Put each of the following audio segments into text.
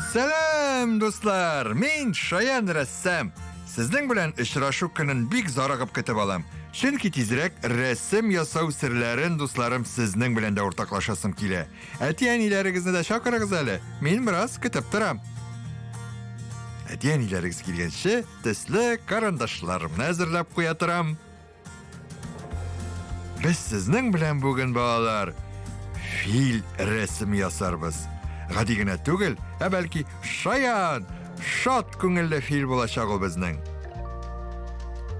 Сәлам, дуслар! Мин Шаян рәссам. Сезнең белән очрашу көнен бик зарыгып көтеп алам. Чөнки тизрәк рәсем ясау серләрен, дусларым, сезнең белән дә уртаклашасым килә. Әти-әниләрегезне дә чакырыгыз әле. Мин бераз көтеп торам. Әти-әниләрегез килгәнче, төсле карандашларымны әзерләп куя торам. Без сезнең белән бүген, балалар, фил рәсем ясарбыз. Гади генә түгел, ә бәлки шаян, шат күңелле фил булачак ул безнең.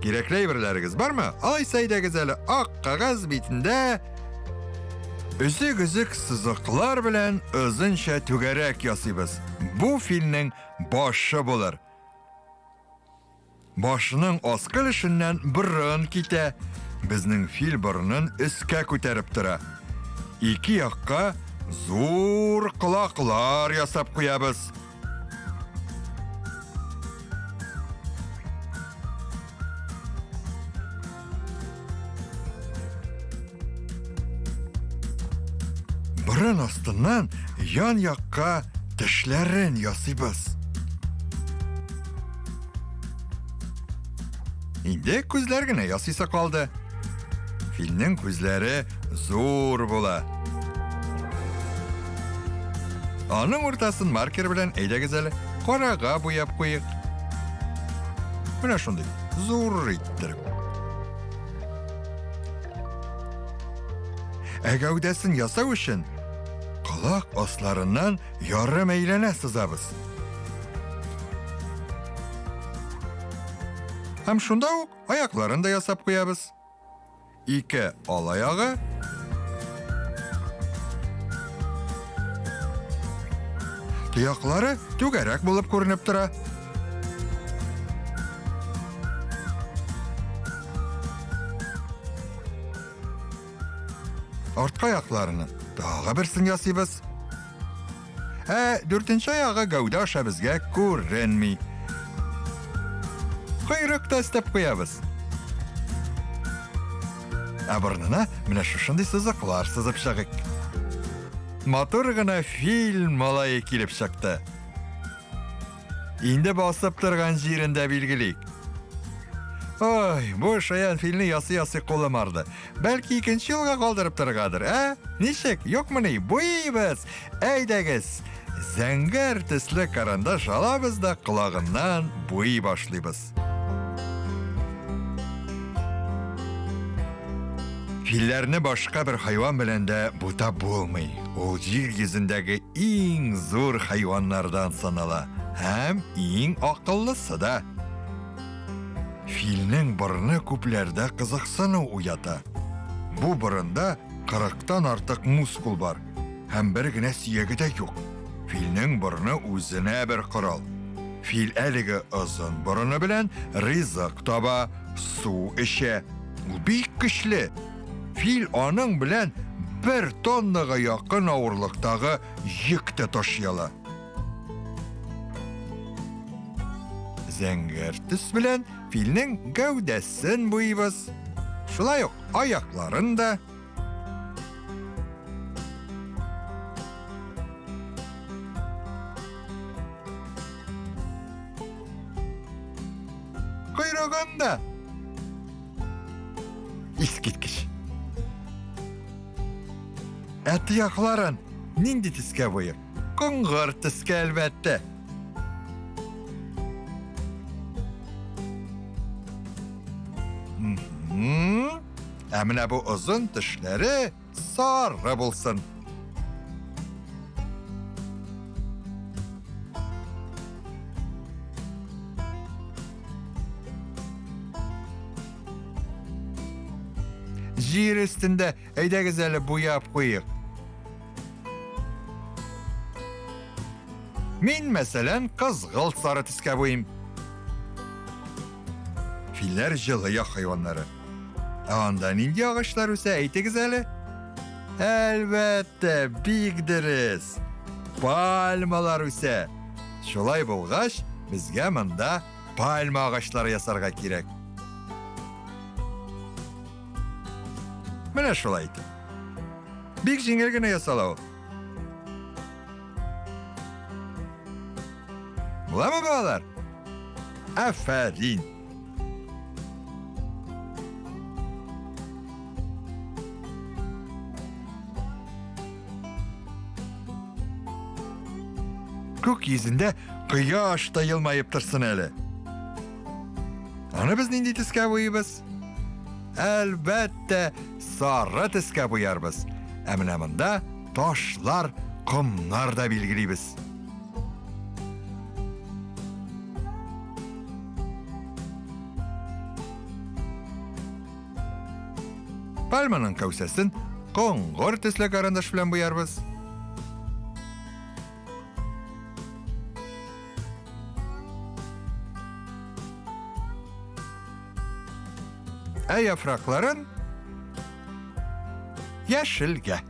Кирәкле әйберләрегез бармы? Алайса әйдәгез әле ак кәгазь битендә өзек-өзек сызыклар белән озынча түгәрәк ясыйбыз. Бу филнең башы булыр. Башының аскы өлешеннән борын китә. Безнең фил борынын өскә күтәреп тора. Ике якка зур колаклар ясап куябыз. Борын астыннан ян якка тешләрен ясыйбыз. Инде күзләр генә ясыйсы калды. Филнең күзләре зур була. Аның уртасын маркер белән әйдәгез әле карага буяп куйык. Менә шундый зур иттереп. Ә гәүдәсен ясау өчен колак асларыннан ярым әйләнә сызабыз. Һәм шунда ук аякларын да ясап куябыз. Ике ал аягы, Тояклары түгәрәк булып күренеп тора. Арткы аякларының тагы берсен ясыйбыз. Ә дүртенче аягы гәүдә аша безгә күренми. Койрык та өстәп куябыз. Ә борынына менә шушындый сызыклар сызып чыгыйк. Матур гына фил малае килеп чыкты. Инде басып торган җирен дә билгелик. Ой, бу шаян фильмны ясый-ясый кулым арды. Бәлки икенче елга калдырып торгадыр, ә? Ничек? Юкмыни? Буйыбыз! Әйдәгез! Зәңгәр төсле карандаш алабыз да колагыннан буй башлыйбыз. Филләрне башка бер хайван белән дә бутап булмый. Ул җир йөзендәге иң зур хайваннардан санала һәм иң акыллысы да. Филнең борыны күпләрдә кызыксыну уята. Бу борында кырыктан артык мускул бар һәм бер генә сөяге дә юк. Филнең борыны үзенә бер корал. Фил әлеге озын борыны белән ризык таба, су эчә. Ул бик көчле. Фил аның белән бер тоннага якын авырлыктагы йөк тә ташый ала. Зәңгәр төс белән филнең гәүдәсен буйыбыз. Шулай ук аякларын да. Койрыгын да. Искиткеч. Ә тоякларын нинди төскә буйыйк? Коңгыр төскә, әлбәттә. Ә менә бу озын тешләре сары булсын. Җир өстендә әйдәгез әле буяп куйык. Мин, мәсәлән, кызгылт сары төскә буйым. Филләр җылы як хайваннары. Ә анда нинди агачлар үсә, әйтегез әле? Әлбәттә, бик дөрес. Пальмалар үсә. Шулай булгач, безгә монда пальма агачлары ясарга кирәк. Менә шулай итеп. Бик җиңел генә ясала ул. Буламы, балалар? Афәрин! Күк йөзендә кояш та елмаеп торсын әле. Аны без нинди төскә буйыбыз? Әлбәттә, сары төскә буярбыз. Ә менә монда ташлар, комнар да билгелибез. Пальманың кәүсәсен коңгыр төсле карандаш белән буярбыз. Ә яфракларын яшелгә.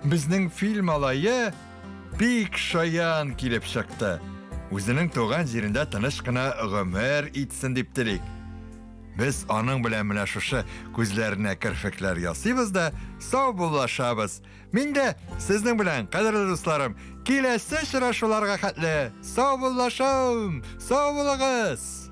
Безнең фил малае бик шаян килеп чыкты. Үзенең туган җирендә тыныч кына гомер итсен дип телик. Без аның белән менә шушы күзләренә керфекләр ясыйбыз да саубуллашабыз. Мин дә сезнең белән, кадерле дусларым, киләсе очрашуларга хәтле саубуллашам. Сау булыгыз!